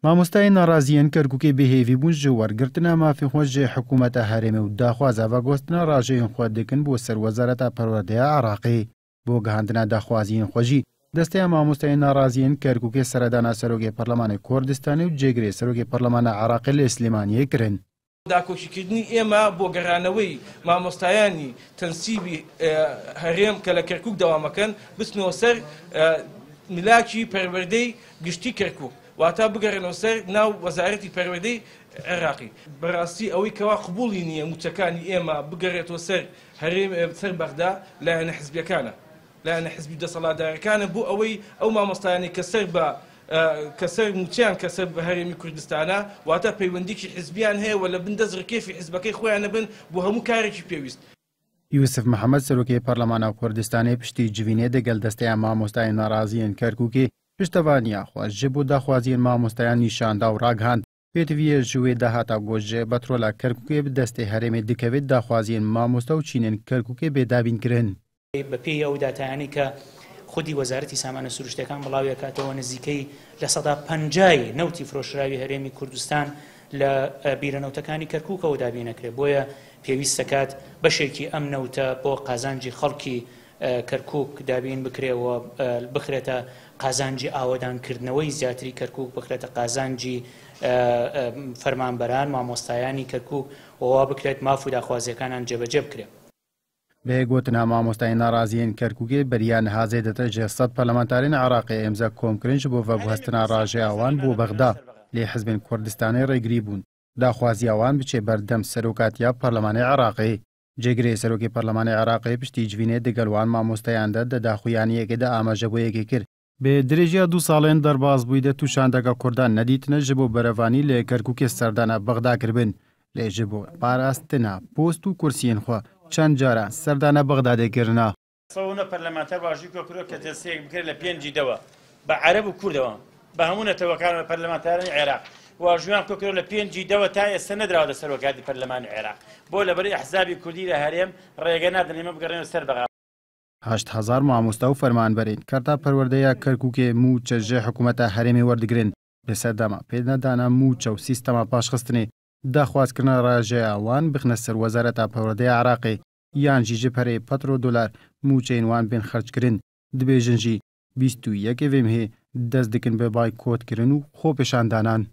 Mamostayên naraziyên Kerkûkê bêhêvî bûn ji wergirtina mafên xwe ji hikûmeta herêmê û daxwaza veguhestina rajeyên xwe dikin bo ser Wezareta Perwerdeya Iraqê. Bo gihandina daxwaziyên xwe jî Desteya Mamostayên Naraziyên Kerkûkê seredana Serokê Parlemanê Kurdistanê û Cêgirê Serokê Parlemana Iraqê li Silêmaniyê kirin. داکۆکیکردنی ئێمە بۆ گەڕانەوەی مامۆستایانی تەنسیبی هەرێم کە لە کەرکوک دەوامەکەن بچنەوە سەر ملاکی پەروەردەی گشتی کەرکوک، واتا بگەڕێنەوە سەر ناو وەزارەتی پەروەردەی عێراقی. بەڕاستی ئەوەی کەوا قبوڵی نییە مووچەکانی ئێمە بگەڕێتەوە سەر هەرێم سەر بەغدا لایەنە حزبیەکانە، لایەنە حزبی و دەسەڵاتدارەکانە بۆ ئەوەی ئەو مامۆستایانەی کە سەر بە کە سەر مووچەیان کە سەر بە هەرێمی کوردستانە واتە پەیوەندیکی حزبیان هەیە و لە بن دەست ڕکێفی حزبەکەی خۆیانە بن بۆ هەموو کارێکی پێویست. یوسف محەمەد سەرۆکê Parlemana Kurdistanê piştî civînê digel desteya mamostayên naraziyên Kerkûkê piştevaniya xwe ji bo daxwaziyên mamostayan nîşan da û ragihand, Pêdiviyê ji wê dahata got ji petrola Kerkûkê bi destê herêmê dikeve daxwaziyên mamosta û çînên Kerkûkê bê dabînkirin. بەپێی ئەو داتایانەی کە خودی وەزارەتی سامانە سروشتیەکان بڵاویەکاتەوە نزیکەی 50% ی نەوتی فرۆشراوی هەرێمی کوردستان لە بیرە نەوتەکانی کەرکوکەوە دابینەکرێت، بۆیە پێویست دەکات بەشێکی ئەم نەوتە بۆ قازانجی خەڵکی کەرکوک دابین بکرێ و بخرێتە قازانجی ئاوەدانکردنەوەی زیاتری کەرکوک، بخرێتە قازانجی فەرمانبەران، مامۆستایانی کەرکوک و وا بکرێت ماف و داخوازیەکانیان جێبەجێ بکرێت. Bê gotina mamostayên naraziyên Kerkûkê beriya niha zêdetir ji 100 parlamentarên Iraqê îmze kom kirin ji bo veguhestina rajeya wan bo Bexda, lê hizbên Kurdistanê rêgirî bûn. Daxwaziya wan biçe ber dem serokatiya Parlemanê Iraqê. Cêgirê Serokê Parlemanê Iraqê piştî civînê digel wan mamostayan de di daxuyaniyekê de amaje bû yekê kir. Bi dirêjiya du salên derbas bûyî de tu şandeka Kurdan nedîtine ji bo berevanî li Kerkûkê serdana Bexda kiribin. Lê ji bo parastina post û kursiyên xwe çend caran serdana Bexdadê kirine. 109 پەرلەمانتار واژووی کۆ کردووە کە جەلسەیەک بکرێت لە پێنجی دەوە بە عەرەب و کوردەوە بە هەموو نەتەوەکان و پەرلەمانتارانی عێراق واژوویان کۆ کردووە لە پێنجی دەوە تا ئێستا نەدراوە لە سەرۆکاتی پەرلەمانی عێراق بۆ لەبەری ئەحزابی کوردی لە هەرێم ڕێگە نادەن ئێمە بگەڕێنەوە سەر بەغا. 8000 مامۆستا و فەرمانبەرên کەرta پەروەردەیە Kerkûkê mûçe ji hikûmeta herêmê werdigirin. Bi sedema pênedana mûçe û sîstema paşxistinê daxwazkirina rajeya wan bixine ser Wezareta Perwerdeya Iraqê yan jî ji perê petro dolar mûçeyên wan bên xerckirin. Dibêjin jî 21 vê mehê dest dikin bi baykotkirin û xwepêşandanan.